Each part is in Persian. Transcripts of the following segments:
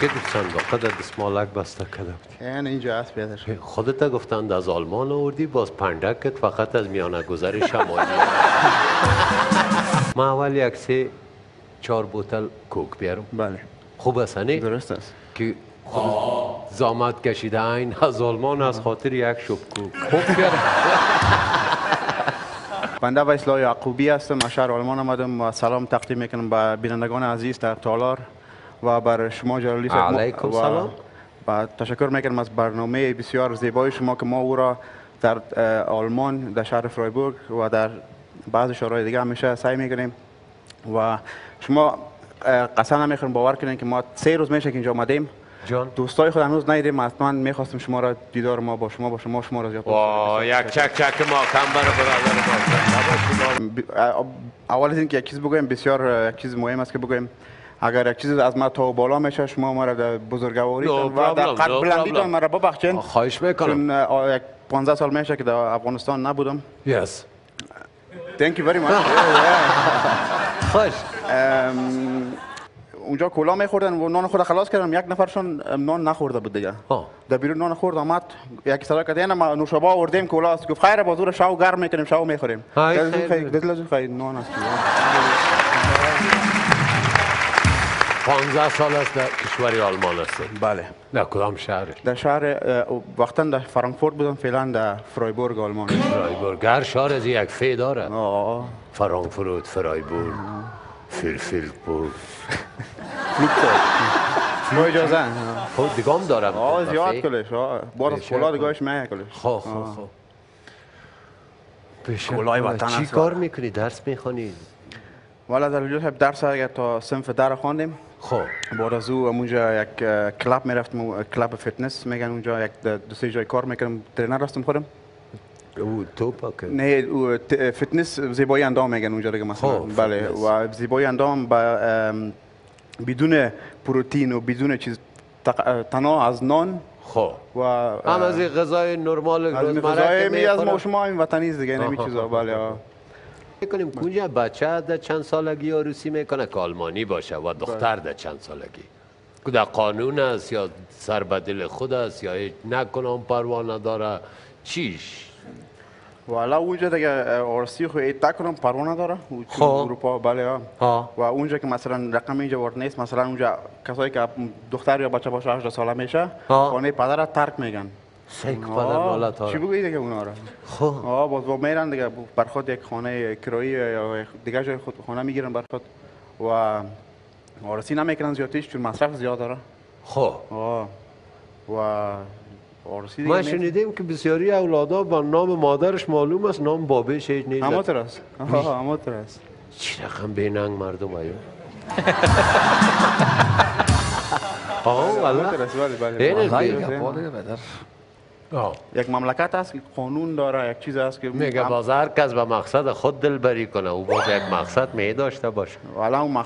که صندوق در دستمالک بسته کرده بودی. یعنی اینجا هست بیادر. خودت گفتند از آلمان آوردی، باز پندکت فقط از میانه گذر شمالی. من اول یک 3-4 بوتل کوک بیارم. بله. خوب است نه؟ درست است. که خود زحمت کشیده این از آلمان از خاطر یک شب کوک. خوب بیارم. بنده ویسلا یعقوبی هستم، از شهر آلمان آمدم و سلام تقدیم میکنم به بینندگان عزیز در تالار و بر شما جلالی صاحب. علیکم سلام. و تشکر میکنم از برنامه بسیار زیبای شما که ما او را در آلمان، در شهر فرایبورگ و در بعض شهرهای دیگه همیشه سعی میکنیم و شما قسم نمیخورم باور کنین که ما 3 روز میشه که اینجا آمدیم. جان دوستای خود هنوز ندیدیم. حتما میخواستم شما را دیدار ما با شما باشه. ما شما را زیاد واه یک چک چک ما کم برای برادر ما. اول از اینکه یک چیز بگویم، بسیار یک چیز مهم است که بگویم، اگر یک چیز از ما تا بالا میشه شما ما را در بزرگواریتان و در قد بلندیتان مرا ببخشین. خواهش میکنم. چون یک 15 سال میشه که در افغانستان نبودم. Yes. Thank you very much. خوش. اونجا کولا میخوردن و نان خود خلاص کردم. یک نفرشون نان نخورده بود دیگه. در بیرون نان خورد آمد یک صدا کرد یعنی ما نوشابه آوردیم کولا است. گفت خیر بازور شو گرم میکنیم شو میخوریم. خیر نان است. 15 سال است در کشور آلمان هستی؟ بله. در کدام شهر؟ در شهر وقتا در فرانکفورت بودم، فعلا در فرایبورگ آلمان. فرایبورگ هر شهر از یک فی داره. فرانکفورت، فرایبورگ، فیلفیلبورگ. با اجازه. خب دیگه هم دارم. زیاد کلش. بار از کولا دیگهش میه کلش. خب خب خب. کولای وطن چی کار میکنی؟ درس میخوانی؟ والا در اونجا درس اگر تا صنف 10 خواندیم. خب بعد از او اونجا یک club میرفتم، club fitness میگن اونجا، یک دو سه جای کار میکردم، trainer هستم خودم. او توپ که نه او فیتنس زیبایی اندام میگن اونجا دیگه مثلا. بله و زیبایی اندام با بدون پروتئین و بدون چیز، تنها از نان. خب و هم از غذای نرمال روزمره که از ما شما این وطنی دیگه نمی چیزا. بله میکنیم. کجا بچه در چند سالگی عروسی میکنه که آلمانی باشه و دختر در چند سالگی؟ که در قانون است یا سر به دل خود است یا نکنم پروا نداره چیش؟ والا اونجا دیگه عروسی خو ایت کنم پروا نداره اروپا. بله و اونجا که مثلا رقم اینجا ورد نیست، مثلا اونجا کسایی که دختر یا بچه باشه 18 ساله میشه خانه پدر ترک میگن. سیک پدر مالت چی بگویی دیگه اونا را؟ خب باز با میرن دیگه بر خود یک خانه کرایی یا دیگه جای خود خانه میگیرن بر خود و عروسی نمیکنن زیادیش چون مصرف زیاد داره. خب و عروسی دیگه ما شنیدیم که بسیاری اولادا با نام مادرش معلوم است، نام بابش هیچ نیست. همونطور است. همونطور است. چی رقم بیننگ مردم ایو؟ والا. بله. یک مملکت است که قانون داره، یک چیز است که میگه باز هر کس به مقصد خود دلبری کنه، او باز یک مقصد می داشته باشه. والا اون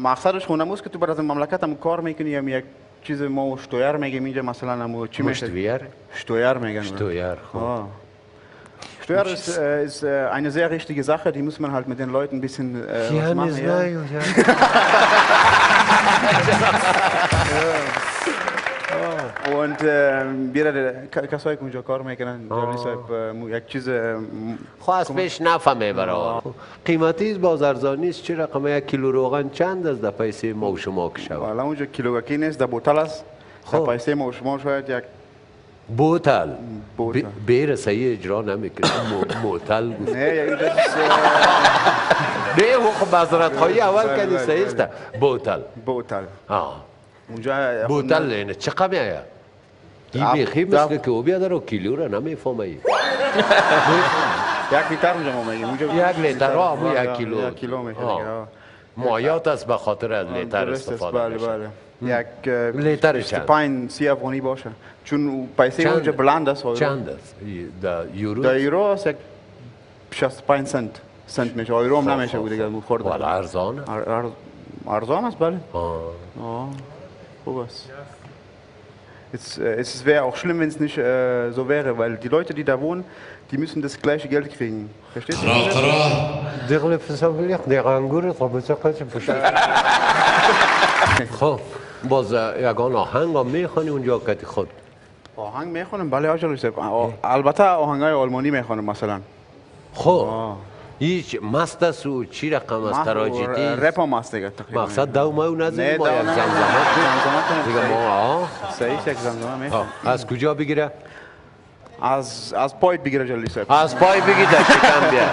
مقصدش خونموست که تو بر از مملکت هم کار میکنی، هم یک چیز ما Steuer میگیم اینجا، مثلا هم چی میشه؟ Steuer میگن. Steuer. خب Steuer ist eine sehr richtige Sache, die muss man halt mit den Leuten ein bisschen was machen. Ja. Und بیره کسایی که اونجا کار میکنن جلالی صاحب یک چیز خب از پیش نفهمه برای قیمتی است باز ارزانی است. چه رقم یک کیلو روغن چند از در پیسه ما و شما که شود؟ والا اونجا کیلوگکی نیست، در بوتل است. در پیسه ما و شما شاید یک بوتل بیر صحیح اجرا نمیکنه. موتل گفت نه اینجا نه خب معذرت خواهی اول کردی صحیح است. بوتل بوتل اونجا بوتل اینه چقدر میآید؟ این بیخی مثل که او بیاد رو کیلو را نمیفهمه. یک لیتر اونجا ما میگیم. اونجا یک لیتر ها همون یک کیلو. یک کیلو میشه. مایات است به خاطر از لیتر استفاده میشه. بله بله. یک لیتر چند؟ 25-30 افغانی باشه چون پیسه اونجا بلند است. چند است؟ در یورو؟ در یورو است یک 65 سنت میشه. یورو هم نمیشه بود دیگه خورده. والا ارزانه. ارزان است بله. خوب است. Es wäre auch schlimm, wenn es nicht so wäre, weil die Leute, die da wohnen, die müssen das gleiche Geld kriegen. Verstehst du? خب باز یگان آهنگ هم میخوانی اونجا کتی خود؟ آهنگ میخونم بله آجالی صاحب، البته آهنگای آلمانی میخونم مثلا. خب هیچ مست است و چی رقم است؟ تراژدی رپ هم است دیگه تقریبا. مقصد دو مایو نزدیم ما یک زمزمه دیگه ما صحیح یک زمزمه میخونم. از کجا بگیره؟ از پای بگیره جلالی صاحب. از پای بگیر در شکم بیا.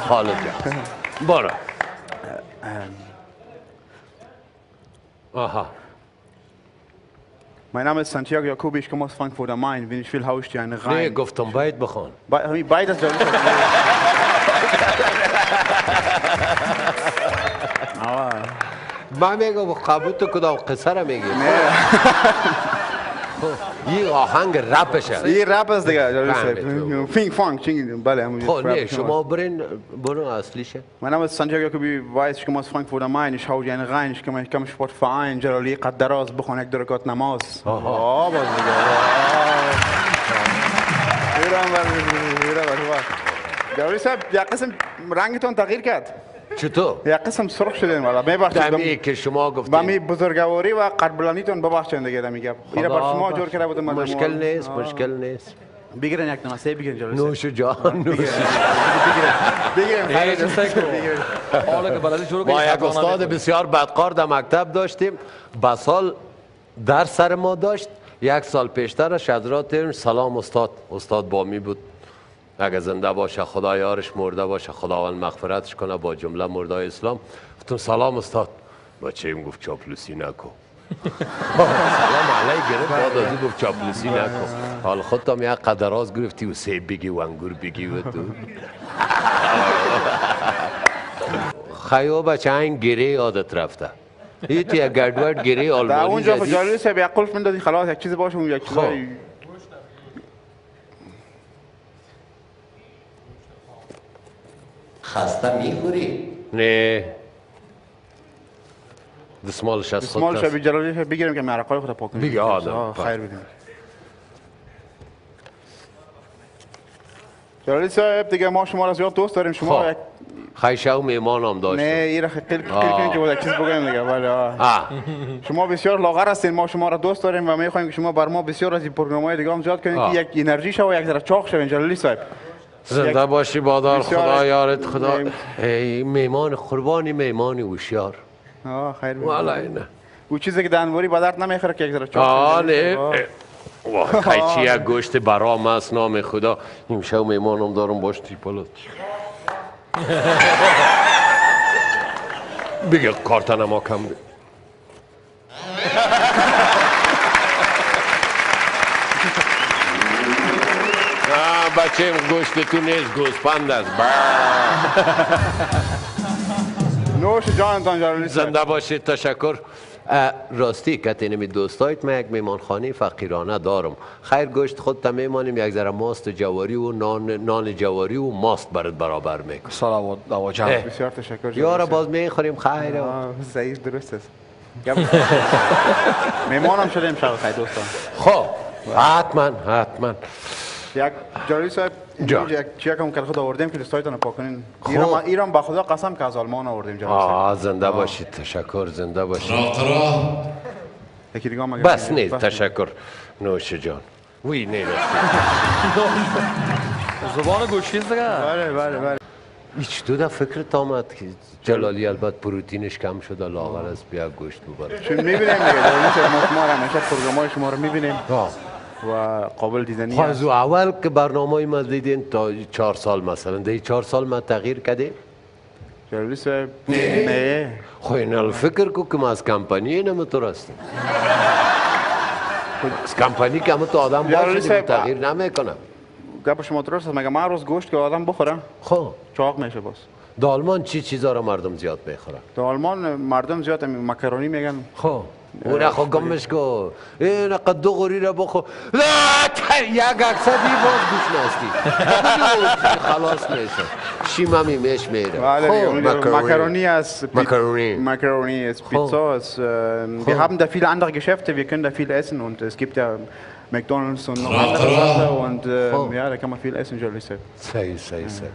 حالت جا برو. آها. Mein Name ist Santiago Jacobi, ich komme aus Frankfurt am Main. Wenn ich will, hau ich dir eine rein. Nee, گفتم باید بخوان. باید از جلالی صاحب. من میگم قبول تو کدام قصه را میگی؟ این آهنگ رپشه. این رپ است دیگه. فینگ فانگ چینگ بله همون. خب نه شما برین برو اصلیشه. Mein Name ist Santiago Jacobi, weiß ich komme aus Frankfurt am Main. Ich hau dir eine rein. Ich komme Sportverein. جلالی قد دراز بخون یک درکات نماز. آها باز دیگه. جلالی صاحب یک قسم رنگتون تغییر کرد. چطور؟ یک قسم سرخ شدین والا. میبخشید دمی که شما گفتین. با می بزرگواری و قد بلندیتون ببخشید دیگه دمی گپ. اینا بر شما جور کرده بودم. مشکل نیست، مشکل نیست. بگیرن یک دونه سه بگیرن جلوی. نوش جان نوش. بگیرن بگیرن. ما یک استاد بسیار بدقار در مکتب داشتیم. به سال در سر ما داشت. یک سال پیشترش حضرات سلام استاد، استاد بامی بود. اگه زنده باشه خدا یارش، مرده باشه خداوند مغفرتش کنه با جمله مردای اسلام. گفتم سلام استاد. بچه‌م گفت چاپلوسی نکن. سلام علیک گرفت، بعد از او گفت چاپلوسی نکن. حال خودت یک قدراز گرفتی و سیب بگی و انگور بگی و تو. خیو بچه این گره یادت رفته. هیچ یک گډوډ گره آلمانی. اونجا خو جالب صاحب یک قلف میندازی خلاص یک چیز باشه اون یک چیز. خسته میخوری؟ نه دستمالش از خود دستمالش جلالی بگیریم که مرقای خود پاک کنیم. بگی آدم خیر بدیم. جلالی صاحب دیگه ما شما را زیاد دوست داریم. شما یک خیشه و میمان هم داشتیم. نه این را قیل کنیم که باید چیز بگیم دیگه. بله شما بسیار لاغر هستین، ما شما را دوست داریم و میخوایم که شما بر ما بسیار از این پروگرام‌های دیگه هم زیاد کنید که یک انرژی شو و یک ذره چاق شوین. جلالی صاحب زنده باشی بادار، خدا یارت، خدا ای میمان قربانی، میمانی هوشیار. خیر والا اینه او چیزی که دنوری به درد نمیخوره که یک ذره چاق. نه وای خیچی یک گوشت برام است نام خدا. امشب میمانم دارم باش تیپالات. بگه کارتنم ها کم بگه. بچه گوشت تو نیست، گوسپند است. نوش جانتان جلالی. زنده باشید، تشکر. راستی کتی نمی دوستایت من یک میمانخانه فقیرانه دارم. خیر گوشت خودت میمانیم، یک ذره ماست جواری و نان جواری و ماست برات برابر میکنم. سلام و جان. بسیار تشکر. یارا باز میخوریم. خیر. صحیح درست است. میمانم شدیم شب خیر دوستان. خب حتما حتما. یک جلالی صاحب یک چیک هم که خود آوردیم که دستایتون پاک کنین. ایران با خدا قسم که از آلمان آوردیم جلالی صاحب. زنده باشید، تشکر، زنده باشید. یکی دیگه هم بس نیست، تشکر. نوش جان. وی نه زبان گوشتی دیگه. بله بله بله. هیچ دو دفعه فکرت آمد که جلالی البته پروتینش کم شده لاغر است، بیا گوشت ببره. چون می‌بینیم دیگه جلالی صاحب ما شما را همیشه پروگرام‌های شما رو می‌بینیم و قابل دیدنی است. از اول که برنامه ما دیدین تا 4 سال مثلا، دی 4 سال ما تغییر کردیم. جلالی صاحب نه خو این فکر کو که ما از کمپانی نمیتون هستیم. از کمپانی که همه تو آدم باشه تغییر نمیکنم. گپ شما درست است، مگه من روز گوشت که آدم بخوره خب چاق میشه باز. در آلمان چی چیزا رو مردم زیاد میخورن؟ در آلمان مردم زیاد مکرونی میگن. خب اون خو گمش کو این قد دو غوری را بخو یک اکسدی باز گوش نستی خلاص میشه شیممی میش میره. Macaroni ist Macaroni ist Pizza ist, wir haben da viele andere Geschäfte, wir können da viel essen und es gibt ja McDonald's und noch andere Sachen und ja, da kann man viel essen, Jolly. صحیح صحیح صحیح.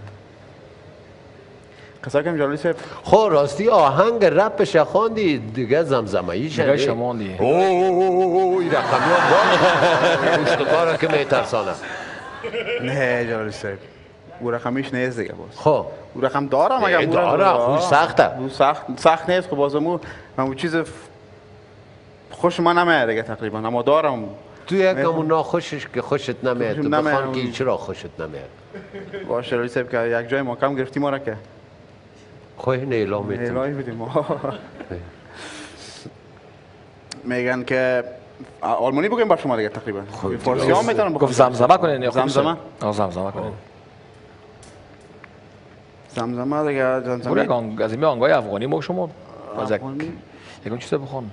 قصه کم جلالی صاحب. خب راستی آهنگ رپش خواندی دیگه زمزمه ای شدی. دیگه شماندی. اوه این رقمی ها پشت که میترسانه. نه جلالی صاحب او رقمیش نیست دیگه باز. خب او رقم دارم اگه داره خوش سخته. او سخت نیست. خب بازمو همون چیز خوش من نمیاد دیگه تقریبا، اما دارم. تو یک همون ناخوشش که خوشت نمیاد، تو بخوان که چرا خوشت نمیاد. باشه جلالی صاحب که یک جای ما کم گرفتیم ما را که خب این اعلام میتیم. اعلام میتیم. میگن که آلمانی بگیم بر شما دیگه تقریبا. فارسی هم میتونم بگم. گفت زمزمه کنین. زمزمه؟ زمزمه کنین. زمزمه دیگه زمزمه. از این آهنگای افغانی ما شما از یکم چیز بخوان.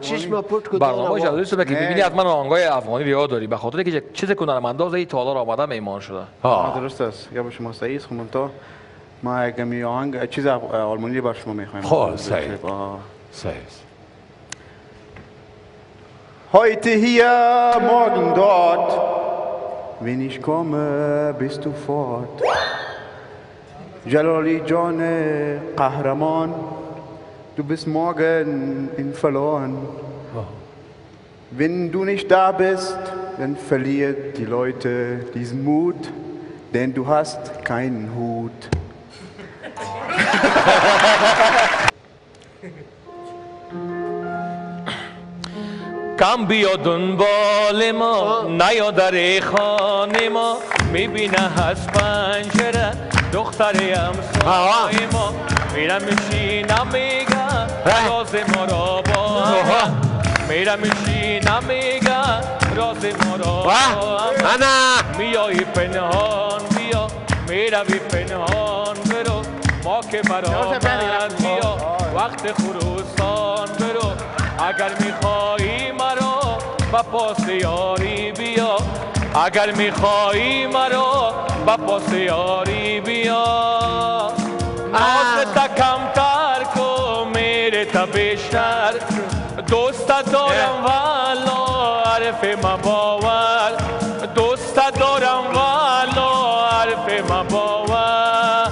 چشم پرت کن. برنامه جلالی صاحب که می‌بینی حتما آهنگای افغانی رو یاد داری، به خاطر که چیز کنارمنداز این تالار آمده میمان شده. درست است. یا به شما صحیح است. خب تا ما یک آهنگ چیز آلمانی بر شما میخوایم. خب صحیح. صحیح. Heute hier, morgen dort, wenn ich komme, bist du fort. Jalali John Kahraman, du bist morgen in verloren. Wenn du nicht da bist, dann verliert die Leute diesen Mut, denn du hast keinen Hut. کم بیا دنبال ما، نیا در خانه ما، میبینه از پنجره دختر همسایه ما، میرم میشینم میگم راز ما را با هم، میرم میشینم میگم راز ما را با هم، میایی پنهان بیا، میروی پنهان برو، ما که برآمد بیا، وقت خروسان برو، اگر میخوایی مرا با پاس یاری بیا، اگر میخوایی مرا با پاس یاری بیا، ناز تا کمتر کو میره تا بیشتر، دوست دارم والا حرف ما باور، دوست دارم والا حرف ما باور،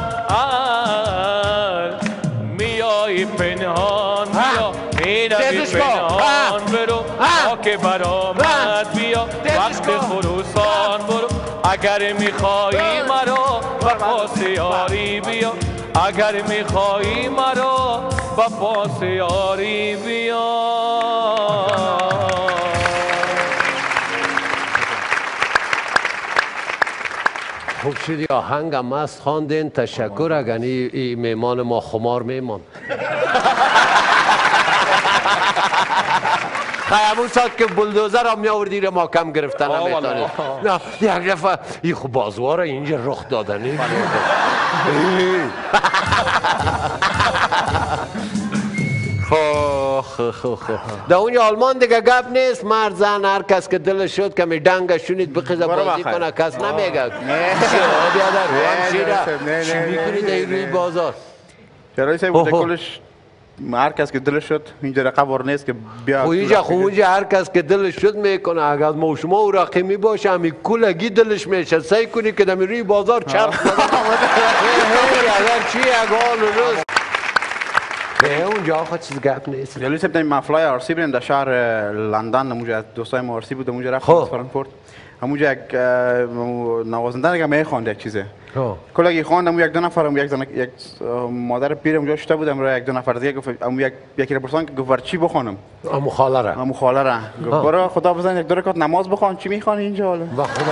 میایی پنهان بیا، میروی پنهان برو، ما که برآمد بیا، وقت خروسان برو، اگر میخوایی مرا با پاس یاری بیا، اگر میخوایی مرا با پاس یاری بیا. خوب شدی آهنگ هم است خواندین، تشکر. اگر این میمان ما خمار میمان. همون ساعت که بلدوزر هم میآوردی را ما کم گرفتن نمیتونید. نه یک دفعه این خب بازوارا اینجا رخ دادن. خب خب خب در اون آلمان دیگه گپ نیست، مرد زن هر کس که دلش شد کمی دنگ شونید بخیزه بازی کنه، کس نمیگه. بیادر هم شیره چی میکنید در روی بازار؟ جلالی صاحب بوده کلش هر کس که دلش شد اینجا رقم وار نیست که بیا. خب اینجا هر کس که دلش شد میکنه. اگر ما شما او رقیمی باشه همی کلگی دلش میشه، سعی کنی که در روی بازار چرخ بزنه. اگر چی اگر روز اونجا آخه چیز گپ نیست. جلالی صاحب در محفلای آرسی بودیم در شهر لندن، اونجا از دوستای ما آرسی بود، اونجا رفتیم فرانکفورت، همونجا یک نوازنده دیگه میخواند یک چیزه. کلگی خواند، همون یک دو نفر، یک زن، یک مادر پیر اونجا شده بودم، را یک دو نفر دیگه گفت، همون یکی را پرسان که گفت بر چی بخوانم؟ امو خاله را. امو خاله را. گفت برو خدا بزن یک دو رکعت نماز بخوان، چی میخوانی اینجا حالا؟ و خدا